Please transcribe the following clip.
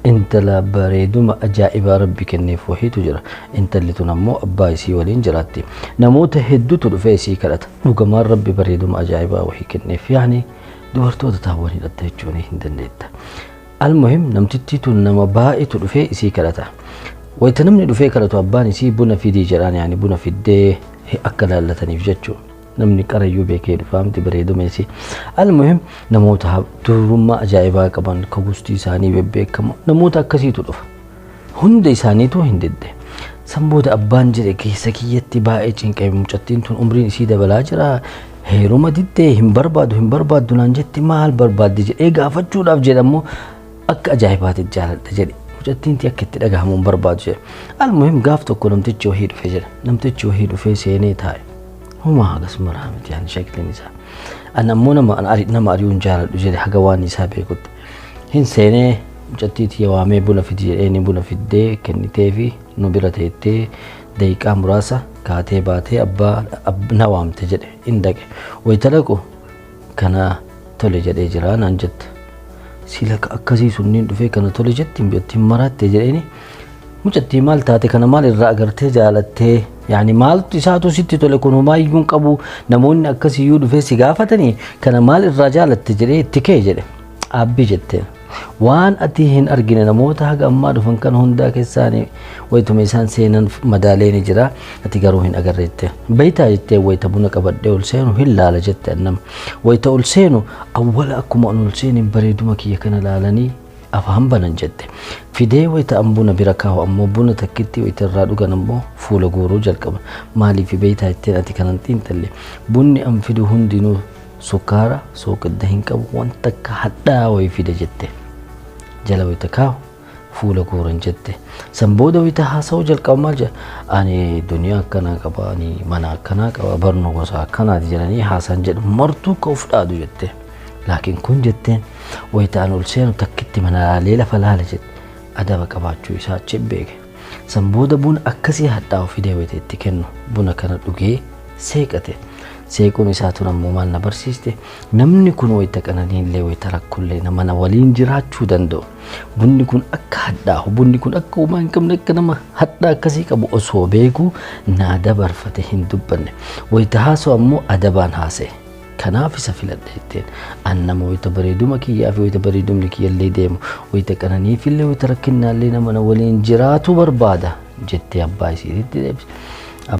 Intala bareeduma ajaa'ibaa Rabbi kenneef wahiitu jira. Intalli tun ammoo abbaa isii waliin jiraatti. Namoota hedduutu dhufee isii kadhata. Dhugamaan Rabbi bareeduma ajaa'ibaa wahii kenneef. Yaani dubartoota taawwan hidhatta jechuun hin dandeetta. Almuhim, namtittii tun nama baay'eetu dhufee isii kadhata. Wayita namni dhufee kadhatu abbaan isii buna fidii jedhaan, yaani buna fiddee akka laallataniif jechuudha. Namni qarayyuu beekee dhufaamti bareeduma isii. Almuhim, namoota durummaa ajaa'ibaa qaban ka gustii isaanii bebbeekamu namoota akkasiitu dhufa. Hunda isaaniitu hin didde. San booda abbaan jedhe, keessa kiyyatti baay'ee cinqame, mucattiin tun umriin isii dabalaa jira. Heeruma diddee, hin barbaadu hin barbaaddu naan jetti, maal barbaaddi jedhee gaafachuudhaaf jedhamu akka ajaa'ibaatti jaaladha jedhe. Mucattiin akka itti dhagahamu hin barbaadu jedhe. Almuhim, gaaf tokko namtichi wahii dhufe jedha. Namtichi wahii dhufee seenee taa'e. Homaa hagas maraa miti yaani shakliin isaa. An ammoo nama ari'uun jaaladhu jedhe haga waan isaa beekutti. Hin seenee mucattii tiyya waamee buna fidi jedheeni, buna fiddee kennitee fi nu bira teettee daqiiqaa muraasa kaatee baatee abbaa na waamte jedhe, hin dhaqe. Wayita dhaqu kana tole jedhee jira naan jette. Sila akkasii sunniin dhufee kana tole jetti mucattiin maraatte jedheeni. Mucattii maal taate, kana maal irraa agartee jaalattee, yaani maaltu isaatu sitti tole, kun homaayyuu hin qabu, namoonni akkasiyyuu dhufee si gaafatanii kana maal irraa jaalatte jedhee itti kee jedhe. Abbi jetteen. Waan ati hin argine namoota haga ammaa dhufan kan hundaa keessaani wayituma isaan seenan madaalee ni jira, ati garuu hin agarre jette. Beeytaa jettee, wayita buna qabadhee ol seenu hin laala jette annam. Wayita ol seenu awwala akkuma ol seenin bareeduma kiyya kana laalanii afaan banan jette. Fidee wayita an buna bira kaa'u ammoo buna takkitti wayita irraa dhugan ammoo fuula guuruu jalqaba. Maaliif beeytaa jetteen, ati kanan xiinxalle, bunni an fidu hundinuu sukkaara sooqidda hin qabu, wanta akka hadhaa wayii fide jette. Jala wayita kaa'u fuula guuran jette. San booda wayita haasa'uu jalqaba maal jedha? Ani duniyaa akkanaa qaba, ani mana akkanaa qaba, barnoo gosa akkanaati jedhanii haasaan jedhu martuu ka of dhaadu jette. Laakiin kun jetteen wayita an ol seenu takkitti mana laalee lafa laala jette. Adaba qabaachuu isaa achi beeke. San booda buna akkasii hadhaa'u fidee wayita itti kennu buna kana dhugee seeqate. Seequun isaa tun ammoo maal na barsiiste? Namni kun wayita qananiillee wayita rakkollee nama na waliin jiraachuu danda'u. Bunni kun akka hadhaa'u, bunni kun akka uumaa hin qabne, akka nama hadhaa akkasii qabu osoo beeku naa dabarfate, hin dubbanne. Wayita haasa'u ammoo adabaan haasa'e. Kanaaf isa filadhe jetteen. An nama wayita bareeduma kiyyaa fi wayita bareedumni kiyyallee deemu, wayita qananiifillee wayita rakkinnaallee nama na waliin jiraatu barbaada jettee abbaa isiititti deebise.